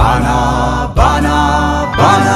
ባና ባና ባና።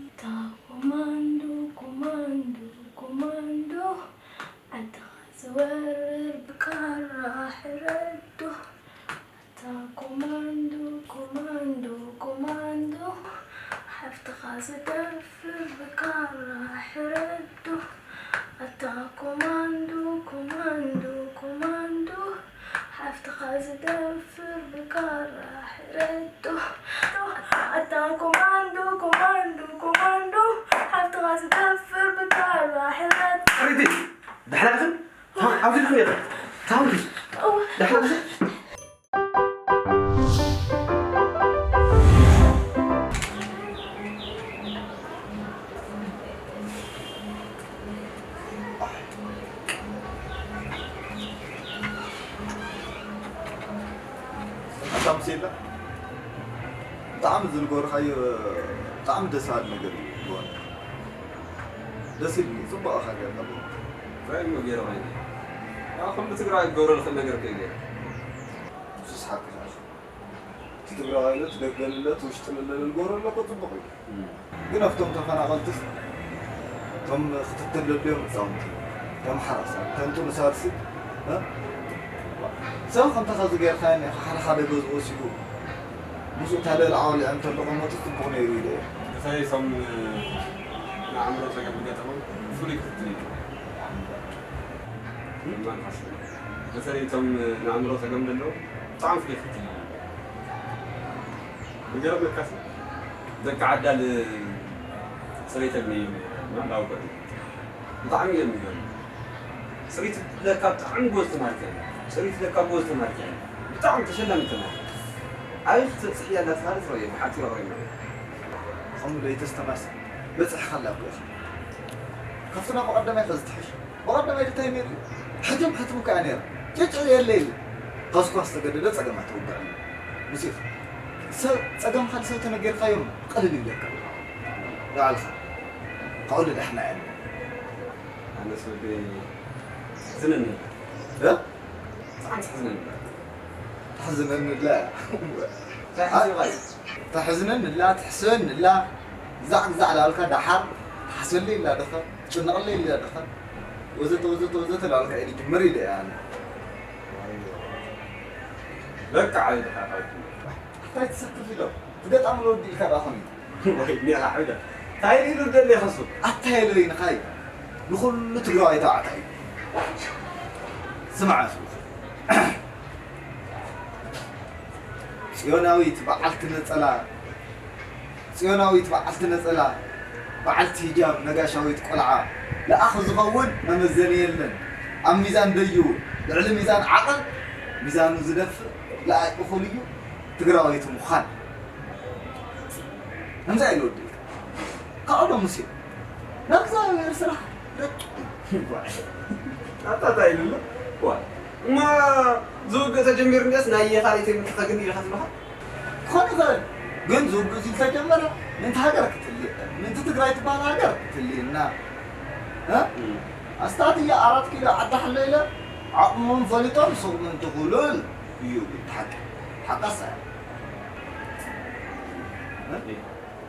እታ ኮማንዶ፣ ኮማንዶ፣ ኮማንዶ፣ ዓድኻ ዝወርር ብካራ ሕረዶ። እታ ኮማንዶ፣ ኮማንዶ፣ ኮማንዶ፣ ሓፍትኻ ዝደፍር ብካራ ሕረዶ። ኣታ ኮማንዶ፣ ኮማንዶ፣ ኮማንዶ፣ ሓፍትኻ ዝደፍር ብካራ ሕረዶ። ኣታ ኮማንዶ፣ ኮማንዶ፣ ኮማንዶ፣ ሓፍትኻ ዝደፍር ብካራ ሕረዶ። ኣሬቲ፣ ደሕና ዲኽን? ታው፣ ኣብዚ ዲኽን ኢኻ? ታው፣ እወ። ደሕና ዲኽን? ኣታ ሙሴላ፣ ብጣዕሚ ዝንገርካዮ ብጣዕሚ ደስ በሃሊ ነገር እዩ። ብእውነት ደስ ኢሉኒ፣ ጽቡቕ ኢኻ ጌርካ ብእውነት። እንታይ እሞ ገይረ ኮይነ? ያው ኩሉ ትግራዋይ ክገብሮ ዝኽእል ነገር እኮ እዩ ገይረ። ንሱስ ሓቅኻ ኢኻ። እቲ ትግራዋይ ኣሎ፣ እቲ ደገ ኣሎ፣ እቲ ውሽጢ ኣሎ፣ ዝገብሮ ኣሎ እኮ ጽቡቕ እዩ። እም። ግን ኣብቶም ተፈናቐልትስ፣ እቶም ክትትል ዘድልዮም ህፃውንቲ፣ እቶም ሓራሳት፣ እቶም ጥኑሳትሲ፣ እ? ሰብ ከምታ ኻዚ ጌርካዮም ኢኻ፣ ሓደ ሓደ ገዝኡ ወሲዱ፣ ምስኡ እታ ልዕሊ ዓውሊዖም እንተሎ ቀመጡ ጽቡቕ ነይሩ ኢለ እየ። በተለይ እቶም ንኣእምሮ ጸገም ዝገጠሞም ፍሉይ ክትትል እዩ። እም። እማን ሓስብ። በተለይ እቶም ንኣእምሮ ጸገም ዘለዎም ብጣዕሚ ፍሉይ ክትትል እዩ። ዝገርመካስ ደቂ ዓዳል ጽሬተኛ እዮም ነይሮም፣ እናወቀጡ። ብጣዕሚ እዮም ዝገርሙ። ጽሬት ለካ ብጣዕሚ ጎበዝ ተማሃሪት እያ። ጽሬት ለካ ጎበዝ ተማሃሪት እያ። ብጣዕሚ ተሸላሚት ተማሃሪት። ኣበይ ክትበጽሕ እያ እንዳተባህለት ርእየ፣ ብሓጺሩ ኣቕሪብና። ከምኡ ለይተስተማስ በጺሕካላ እኮ ኢኻ። ካብቲ ናብ ብቐደማይ ከ ዝትሕሽ? ብቐደማይ እንታይ ነይሩ እዩ? ሕትም ሕትም እኮ እያ ነይራ። ጭጭ የለ የለ። ከስኳስ ተገደደ ጸገማት ተወግዐሉ። ሙሴ፣ ሰብ ጸገምካ ንሰብ ተነገርካዮም ቅልል ይብለካ። ንባዕልኻ። ካብኡ ንዳሕና እያ። ኣነስ ወደይ ትሕዝነኒ። እ? ብጣዕሚ ትሕዝነኒ። ተሕዝነኒ ኣላ። እንታይ ሓሲብካ እዩ? ተሕዝነኒ ኣላ፣ ትሕስበኒ ኣላ። ግዛዕ ግዛዕ ላልካ ደሓር ትሓስበለይ ኣላ ደኸ፣ ትጭነቐለይ ኣላ ደኸ። ወዘተ ወዘተ ወዘተ ላልካ ኢሉ ጅምር ኢለ እየ ኣነ። በቃ ዓቢ ድኻ ካብ ጅምር። እንታይ ትሰክፍ ኢሎ? እቲ ገጣሚ ለወዲ ኢልካ ደኣ ኸመይ? ወይ ኒኻ ዓቢ ዳ። እንታይ ኢሉ ደሊ ኸሱ? ኣታ የለይንኻ እዩ። ንኹሉ ትግራዋይ ተባዕታይ እዩ። ስማዕ፣ ጽዮናዊት በዓልቲ ነጸላ፣ ጽዮናዊት በዓልቲ ነጸላ፣ በዓልቲ ሂጃብ፣ ነጋሻዊት ቆልዓ፣ ለኣኽ ዝኸውን መመዘኒ የለን። ኣብ ሚዛን ደይቡ፣ ልዕሊ ሚዛን ዓቐን፣ ሚዛኑ ዝደፍእ ለኣይ እኹል እዩ ትግራወይቲ ምዃን። ከምዚ ኢሉ ወዲ ኢልካ። ካብኡ ዶ ሙሴ? ናብ እግዚኣብሔር ስራሕ ረቂቕ እዩ። ኣታ እንታይ ኢሉ ኣሎ? ዋ፣ እሞ ዝውግእ ተጀሚሩ እንድያስ ናይ ካልኣይቲ ምትኸግን ኢልካ ትብልኻ? ክኾን ይኽእል፣ ግን ዝውግእ እዚ ዝተጀመረ ምእንቲ ሃገር ክትህልየና፣ ምእንቲ ትግራይ ትበሃል ሃገር ክትህልየና። እ? እም። ኣስታት እየ ኣራት ኪሎ ዓዲ ሓሎ ኢለ፣ ዓቕሞም ፈሊጦም ስቕ ምእንቲ ክብሉ እዩ ሓቂ። ሓቃስ እያ። እ?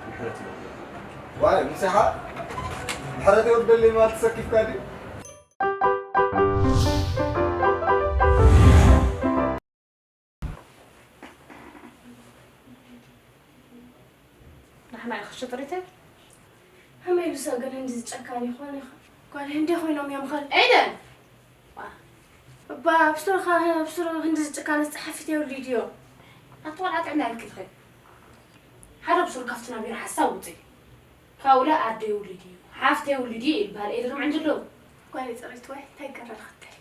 ምሕረት ይወርደልካ። ዋይ፣ ሙሴኻ፣ ምሕረት የውርደለይ ማለት ተሰኪፍካ ድዩ? ኣማይ ክሽጥሪተ? ከመይ ኢሉ ሰብ ግን ህንዲ ዝጨካን ይኾን ይኾን? ጓል ህንዲ ኮይኖም እዮም ኸል ኤደን! እባ ኣብ ሱርኻ፣ ኣብ ሱር ህንዲ ዝጨካን ዝጸሓፊት የውሊድ እዮ። ኣቲ ቆልዓ ጥዕና የብልኪ ትኸይ። ሓደ ብሱር ካብቲ ናቢር ሓሳብ ውጽኢ። ካብኡ ለ ኣደ የውሊድ እዩ፣ ሓፍተ የውሊድ እዩ ይበሃል። ኤደን ዓንጅለው። ጓል ጽሪት ወይ እንታይ ገረልኽተይ?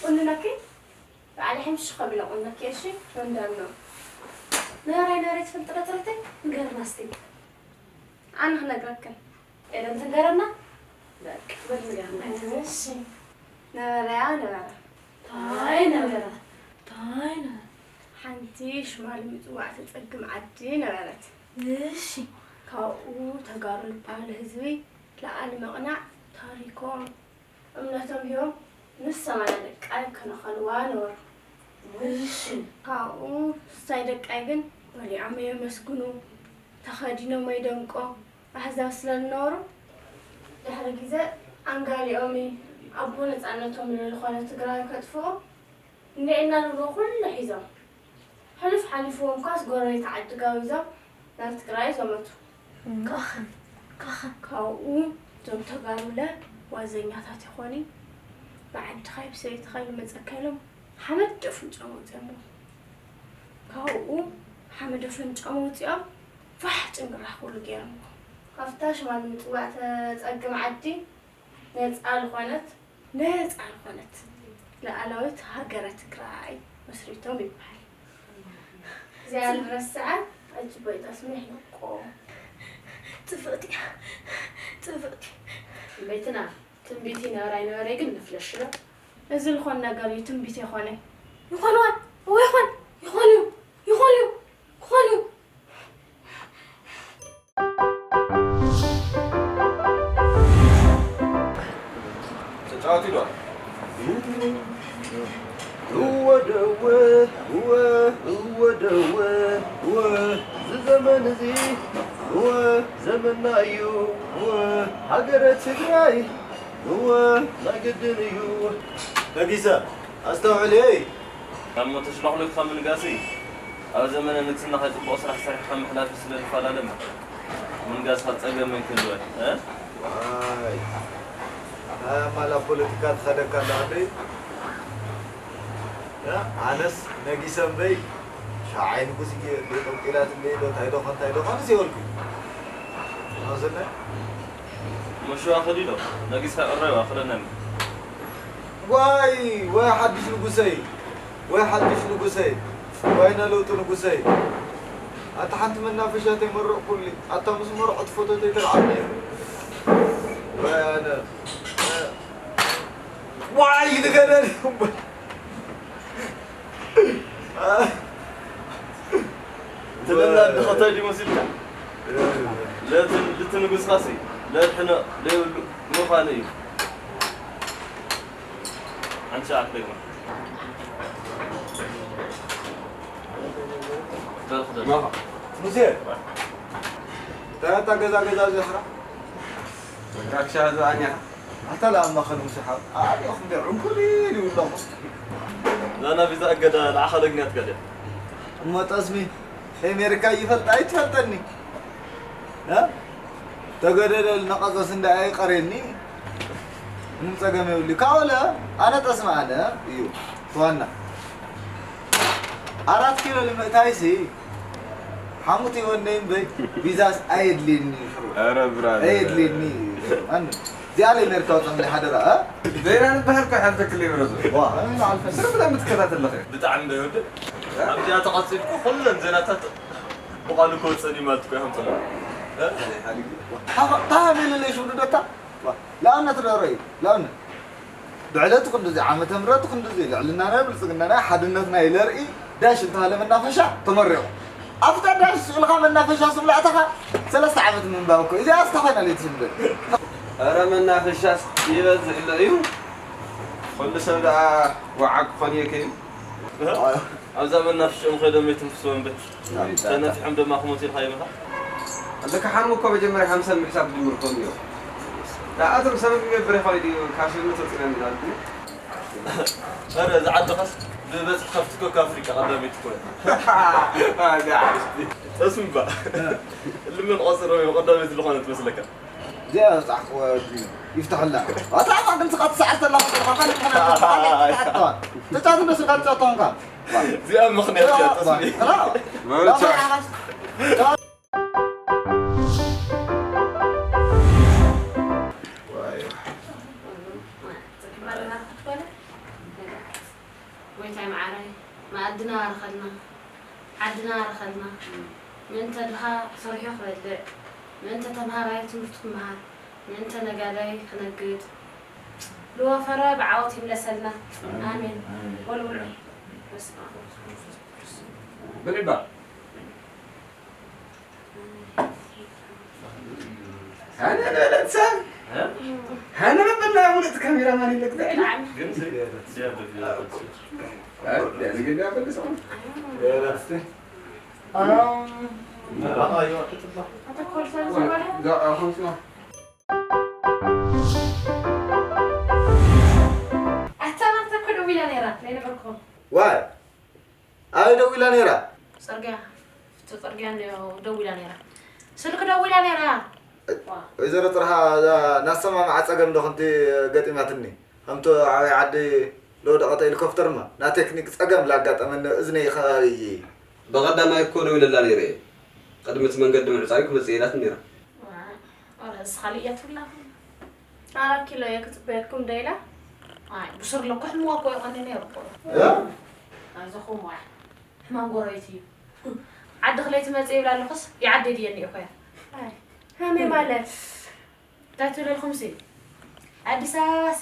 ቁንነኪ ባዕሊ ሕምሽ ከብለ ቁንነኪ እሺ። መንዳኖ። ነራይ ነራይ ትፈልጥረ ጽሪተይ? ንገርና እስቲ። ኣነ ክነግረክን። ኤደን ትንገረና? በቃ፣ በል ንገርና። እሺ። ነበረያ ነበረ። ታይ ነበረ? ታይ ነበረ? ሓንቲ ሽማ ንምጽዋዕ ተጸግም ዓዲ ነበረት። እሺ። ካብኡ ተጋሩ ልበሃል ህዝቢ ለኣል መቕናዕ ታሪኮም እምነቶም ሂቦም ምስ ሰማንያ ደቃይ ከነኸልዋ ነበሩ። እሺ። ካብኡ ሳይ ደቃይ ግን በሊዖም የመስግኑ፣ ተኸዲኖም ኣይደምቆ ኣህዛብ ስለ ዝነበሩ፣ ድሕሪ ግዜ ኣንጋሊኦም ኣቦ ነጻነቶም ንዝኾነ ትግራይ ከጥፍኡ እንድዒ እናበሉ ኩሉ ሒዞም። ሕሉፍ ሓሊፍዎም ኳስ ጎረቤት ዓዲ ጋቢዞም ናብ ትግራይ ዘመቱ። ካኸ፣ ካኸ። ካብኡ እዞም ተጋሩለ ዋዘኛታት ይኾኑ። ብዓድኻ ብሰበይትኻ ይመፀካ ኢሎም ሓመድ ኣፍንጫም ወፂኦሞ። ካብኡ ሓመድ ኣፍንጫም ወፂኦም ፋሕ ጭንግራሕ ኩሉ ገይሮሞ። ካብታ ሽማ ንምፅዋዕ ተፀግም ዓዲ ነፃ ዝኾነት ነፃ ዝኾነት ሉኣላዊት ሃገረ ትግራይ መስሪቶም ይበሃል። እዚኣ ንረስዓ ኣጅቦይ ጠስሚ ይሕልቆ። ጽብቕቲ እያ፣ ጽብቕቲ። ቤትና ትንቢት ይነበራ ይነበረ ግን ንፍለሽ ዶ? እዚ ዝኾን ነገር እዩ ትንቢት የኾነ። ይኾን ዋ፣ እወ ይኾን፣ ይኾን እዩ፣ ይኾን እዩ፣ ይኾን እዩ። ተጫወቱ ኢልዋ። እወ ደወ እወ እወ ደወ እወ እዚ ዘመን እዚ እወ ዘመንና እዩ እወ ሃገረ ትግራይ እወ ናይ ግድን እዩ። ነጊሰ ኣስተውዕል እይ። ካብ ሞት ተሽሎኽሎኽካ ምንጋስ'ዩ። ኣብ ዘመነ ንግስናኻ ጽቡቕ ስራሕ ሰሪሕካ ምሕላፍ ስለ ዝፈላለ ምንጋስኻ ጸገም ኣይትህልወን። እ? ዋይ። ኣይ ኣማላ ፖለቲካ ትኸደካ ኣላ ክንደይ? እ? ኣነስ ነጊሰ እምበይ ሻዓይ ንጉስ እየ እንደ ጠንጢላትለይ ዶ ታይ ዶ ኸንታይ ዶ ኸንስ የበልኩ። ዝመስለኒ። መሸዋ ኸዲዶ ነጊስካ ቅረባ ክለነኒ። ዋይ ወይ ሓድሽ ንጉሰይ ወይ ሓድሽ ንጉሰይ ወይ ነለውጢ ንጉሰይ ኣታ ሓንቲ መናፈሻ ተይመረቕኩሉ ኣታ ምስ መርዖት ፎቶ ተይተልዓልና እዩ ወይ ኣነ ዋይ ንገደል እምበር ትለላ ድኸታይ ድዩ መሲልካ? ለቲ ንጉስኻሲ ለድሕኖ ለይብሉ ምዃኑ እዩ። ሓንቲ ሸዓት ደግማ። ሙሴ እንታይ ኣታ ገዛ ገዛ ዝሕራ ራክሻ ዝኣኛ ኣታ ለኣማኸል ሙሴ ሓው ኣሪኹም ደ ዕንኩሊል ይብለኹም። ዛና ቪዛ እገዳ ለዓኻ ደግኛት ገደ። እሞ ጠስሚ ሄሜርካ ይፈልጥ ኣይትፈልጠኒ እ ተገደደል ነቐጸስ እንዳ ኣይቀሬኒ ምንም ጸገም የብሉ ካወለ ኣነ ጠስሚ ኣነ እዩ ትዋና ኣራት ኪሎ ንምእታይሲ ሓሙት ይወነይ እምበይ ቪዛስ ኣየድልየኒ ሽሩ ኣረ ብራዘር ኣየድልየኒ ኣነ እዚኣ ለይ ነርካ ውፀም ሓደራ እ ዘይና ንበሃል እኮ ሓልፈክለይ ብረዘር ዋ ኣነ ንዓልፈ ስለ ብላ ምትከታተል ኣለኸ ብጣዕሚ ዶ ይወድእ ኣብዚኣ ተቐፂልኩ ኩለን ዜናታት ብቓሉ ክወፀኒ ማለት እኮ ይሃምፀሉ ታሃሜለለይ ሽውድደታ ለኣነት ዶ ርእ ለኣነት ብዕለቱ ክንድዚ ዓመተ ምህረቱ ክንድዚ ልዕልናና ብልፅግናና ሓድነትና ይለርኢ ዳሽ እንተሃለ መናፈሻ ተመሪቑ ኣብታ ዳሽ ስእልኻ መናፈሻ ስብላዕትኻ ሰለስተ ዓመት ምንባብ እኮ እዚኣ ስታኾይና ለይትስምብል ኧረ መናፈሻስ ይበዝሕ ኣሎ እዩ ኩሉ ሰብ ደኣ ወዓግ ክኾን እየ ከይኑ ኣብዛ መናፍሽኦም ከይዶም የትንፍስዎም በት ተነፊሖም ደማ ክሞት ኢልካ ይበኻ ኣለካ ሓሙ እኮ መጀመርያ ሓምሳ ምሕሳብ ክጅምር ክኾኑ እዮም ንኣቶም ሰበብ ይገብር ይኾን ድዩ ካብ ሽነት ወፂና ንላሉ ኧረ ዝዓድኸስ ብበዝሒ ከፍቲ ኮካ ኣፍሪቃ ቀዳመይቲ ኮይና። ኣዛ ዓስቲ። እስምባ። ልምን ቆጽሮ ቀዳመይቲ ዝኾነ ትመስለካ? እዚኣ በጻሕኩ ይፍትሐላ። ኣታ ግን ስኻ ትስዓር ተላ፣ ተጫወት እንዶ ስኻ ትጫወት ኾንካ። እዚኣ ምኽንያት እያ፣ ተስሚ። ማለት ጎይታይ መዓረይ፣ መኣድና ባርኸልና፣ ዓድና ባርኸልና። ምእንተ ድኻ ሰሪሑ ክበልዕ፣ ምእንተ ተምሃራይ ትምህርቱ ክመሃር፣ ምእንተ ነጋዳይ ክነግድ፣ ዝወፈረ ብዓወት ይምለሰልና። ኣሜን። ኣሜን። ወልውሉ። በስመ ኣብ ወወልድ ወመንፈስ ቅዱስ። ብልዕባ። ሃነ በለት ሰብ። ሃነ በላ ሙሉእ ካሜራ ማን ይለክ። ግን ኣታ ማርታ እኮ ደዊላ ነይራ፣ ዘይነበርኩ። ዋይ፣ ኣበይ ደዊላ ነይራ? ጽርግያ፣ እቲ ጽርግያ እንድዮ ደዊላ ነይራ። ስልኪ ደዊላ ነይራ። ዋ። ወይዘሮ ጥርሃ፣ እዛ ናሰማምዓ ጸገም ዶ ከምቲ ገጢማትኒ? ከምቲ ዓብይ ዓዲ ለወደቐት ሄሊኮፕተርማ፣ ናይ ቴክኒክ ጸገም ላጋጠመኒ እዝነይ ከባቢ። ብቐዳማይ እኮ ደዊለላ ነይረ እየ። ቅድሚ እቲ መንገዲ ምዕጻዩ ክመጽእ ኢላትኒ ነይራ። ዋ፣ ኧረ እስ ካልእ እያ ትብላ። ኣራት ኪሎ እየ ክጽበየኩም ደይላ። ኣይ፣ ብሱር ለኮ ሕሙዋ እኮ ይቐኒ ነይሩ እኮ። እ? ኣይዞኹም ዋይ። ሕማም ጎረቤት እዩ። ዓዲ ክለይ ትመጽእ ይብል ኣለኹስ፣ ይዓደይ ድየ እኒኦ እኮ እያ። ኣይ፣ ሃመይ ማለት? እንታይ ትብለልኹምሲ? ኣዲስ ኣበባሲ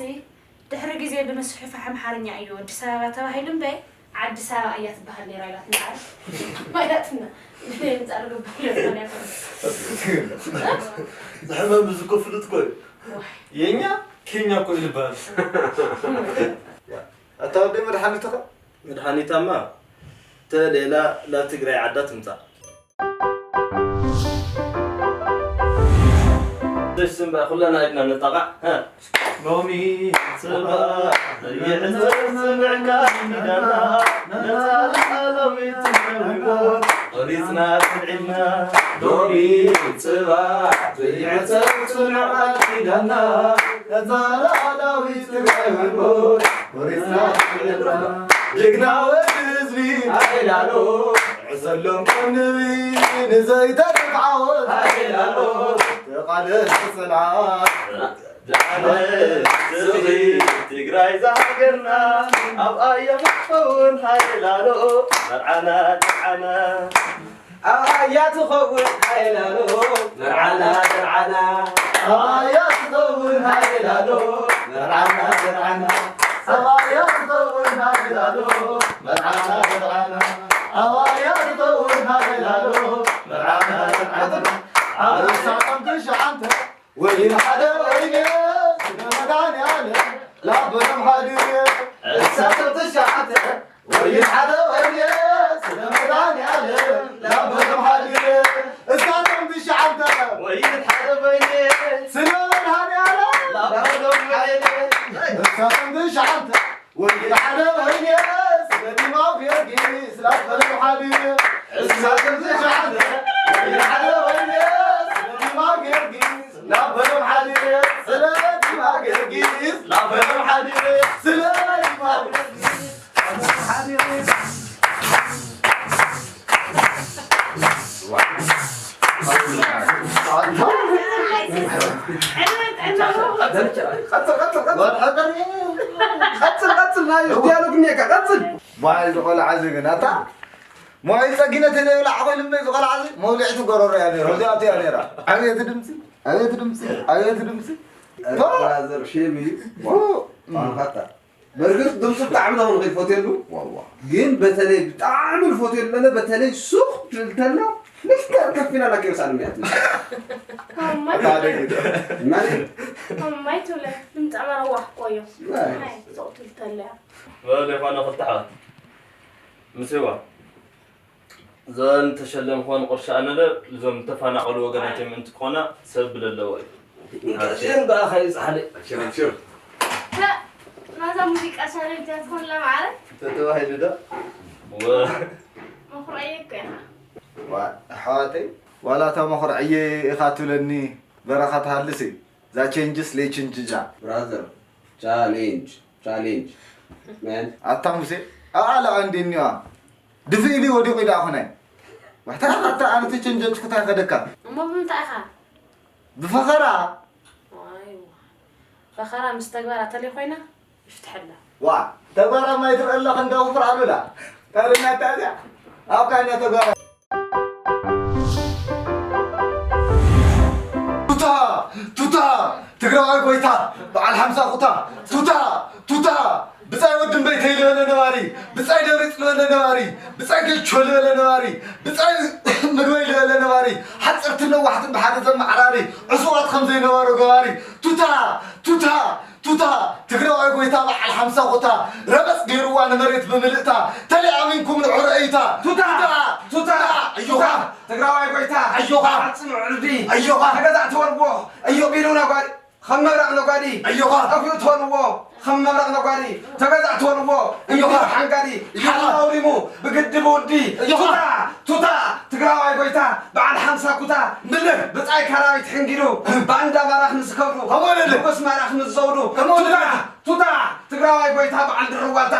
ድሕሪ ግዜ ብምስፍሕፋሕ ኣምሓርኛ እዩ ኣዲስ ኣበባ ተባሂሉ እምበይ፣ ዓዲስ ኣበባ እያ ትበሃል ነይራ ኢላትና። ኢላትና። ንምጻእ ርግብ ኢላትና። ዝሕመም እዚ እኮ ፍሉጥ እኮ እዩ። ዋይ። የኛ ኬኛ እኮ እዩ ዝበሃል። ኣታ ወደይ መድሓኒትኻ? መድሓኒታማ ተሌላ ናብ ትግራይ ዓዳ ትምጻእ። ደስ እምበር ኩለና ኢድና ንጣቓዕ። ሎሚ ጽባሕ ዘይዕዘር ስምዕካ ኪዳና ነታ ሉዓላዊት ትግራይ ቆሪጽና ስምዒልና። ሎሚ ጽባሕ ዘይዕዘር ስምዕካ ኪዳና ነታ ሉዓላዊት ትግራይ ቆሪጽና ስምዒልና። ጅግና ወዲ ህዝቢ ሓይላሎ ዕሰሎም ከም ንቢ ንዘይተርፍ ዓወት ሓይላሎ ተቓለስ ጽንዓት። ዳዕለ ዝኽሪ ትግራይ ዝሃገርና ኣብኣ እያ ክትኸውን ሓይላሎ መርዓና መርዓና። ኣብኣ እያ ትኸውን ሓይላሎ መርዓና መርዓና። ኣብኣ እያ ትኸውን ሓይላሎ መርዓና መርዓና። ኣብኣ እያ ትኸውን ሓይላሎ መርዓና መርዓና። ኣብኣ እያ ትኸውን ሓይላሎ መርዓና መርዓና። ኣብ ርእሳ ከም ትሽዓንተ ወይን ሓደ ወይን ስለ መድኃኒዓለም ላበሎም ሓዲር። ዕሳቶም ትሽዓተ ወይን ሓደ ወይን ስለ መድኃኒዓለም ላበሎም ሓዲር። እሳቶም ትሽዓተ ወይን ሓደ ወይን ስለ መድኃኒዓለም ላበሎም ሓዲር። እሳቶም ትሽዓተ ወይን ሓደ ወይን ስለ ዲማ ጊዮርጊስ ላበሎም ሓዲር። እሳቶም ትሽዓተ ወይን ሓደ ወይን ስለ ዲማ ጊዮርጊስ ላበሎም ሓዲር። ስለ ዲማ ጊዮርጊስ ላበሎም ሓዲር። ስለ ዲማ ጊዮርጊስ ላበሎም ሓዲር። ቀጽል፣ ቀጽል፣ ቀጽል። ናይ ዲያሎግ እኒሄካ፣ ቀጽል። ሞባይል ዝቆልዓ እዚ ግን፣ ኣታ ሞባይል ጸጊነ ተለይ ብላዕ ኮይኑ እምበይ ዝቆልዓ እዚ መውልዒቱ ጎረሮ እያ ነይራ። እዚኣ እያ ነይራ። ኣቤት ድምጺ፣ ኣቤት ድምጺ፣ ኣቤት ድምጺ። ብራዘር ሼም እዩ። ኦ፣ ቋንቋታ። በርግጥ ድምፁ ብጣዕሚ ነው ንኽእል ፎቴሉ። ዋዋ። ግን በተለይ ብጣዕሚ ንፎቴሉ ለለ በተለይ ሱቕ ትብል ተላ ልክዕ ከፍ ኢላ ላኪ ወሳኒ ምያት። ከማይ ማለት ከማይ ትብለ ድምፃ መረዋሕ ቆዮ። ናይ። ናይ ሱቕ ትብል ተላ። በል የኾነ ክልተ ሓወት ምስዋ ዘን ተሸለም ኾን ቁርሻ ኣነለ ልዞም ተፋናቐሉ ወገናት የም እንትኮና ሰብ ብለለዎ እዩ። ቀሽን በኣኻ ይጽሓለ። ሽር ሽር። ናዛ ሙዚቃ ቻለንጅ ትኾንላ ማለት ተተባሂሉ ዶ? መኹርዕየ እኮ ኢኻ። ዋ፣ ኣሕዋተይ፣ ዋላ እታ መኹርዕየ ኢኻ ትብለኒ በረኻ ትሃልሲ፣ እዛ ቸንጅስ ለይችንጅጃ። ብራዘር፣ ቻሌንጅ፣ ቻሌንጅ። መን? ኣታ ሙሴ፣ ኣኣ ለኣንዴኒዋ። ድፍእ ኢሉ ወዲቑ ኢዳ ኣኹናይ። ዋሕታ ኢኻ ኣታ ኣነ ተቸንጀጭኩ እንታይ ከደካ? እሞ ብምንታይ ኢኻ? ብፈኸራ። ዋይ፣ ዋይ። ፈኸራ ምስ ተግባር ኣተለይ ኮይና ይፍትሐላ። ዋ፣ ተግባር ኣብ ማይ ትረአ ኣለኻ እንደ ክፍር ኣሉላ። ታዲያ እናታ እዚኣ ኣብ ካኛ ተግባር። ቱታ፣ ቱታ፣ ትግራዋይ ጎይታ፣ በዓል ሓምሳ ኩታ። ቱታ፣ ቱታ፣ ብጻይ ወዲ እምበይተይ ልበለ ነባሪ፣ ብጻይ ደብሪጽ ልበለ ነባሪ፣ ብጻይ ገቾ ልበለ ነባሪ፣ ብጻይ ምግበይ ልበለ ነባሪ፣ ሓጸርትን ነዋሕትን ብሓደ ዘመዓራሪ፣ ዕሱባት ከም ዘይነበሮ ገባሪ። ቱታ፣ ቱታ፣ ቱታ፣ ትግራዋይ ጎይታ በዓል ሓምሳ ኩታ፣ ረመጽ ገይርዋ ንመሬት ብምልእታ፣ ተለኣሚንኩም ንዑ ረእይታ። ቱታ፣ ቱታ፣ ቱታ፣ ኣዮኻ። ቱታ፣ ትግራዋይ ጎይታ፣ ኣዮኻ። ዓጽሚ ዕርዲ፣ ኣዮኻ። ተገዛእቲ ወርቦ፣ ኣዮ ቢሉ ነጓዲ፣ ከም መብራቕ ነጓዲ፣ ኣዮኻ። ጠፊኡ ትኾንዎ፣ ከም መብራቕ ነጓዲ፣ ተገዛእቲ ወርቦ፣ ኣዮኻ። እንዲሁ ሓንጋዲ፣ ኣዮኻ። ሓዊ ኣውሪሙ፣ ብግድብ ውዲ። ኣዮኻ። ቱታ፣ ቱታ፣ ትግራዋይ ጎይታ፣ በዓል ሓምሳ ኩታ። ምልክ። ብጻይ ካራዊት ሕንጊዱ፣ ባንዳ ማራኽ ምስ ከብዱ፣ ከምኡ ልልክ። ንጉስ ማራኽ ምስ ዘውዱ። ከምኡ ቱታ፣ ልልክ። ቱታ፣ ትግራዋይ ጎይታ በዓል ድርዋልታ።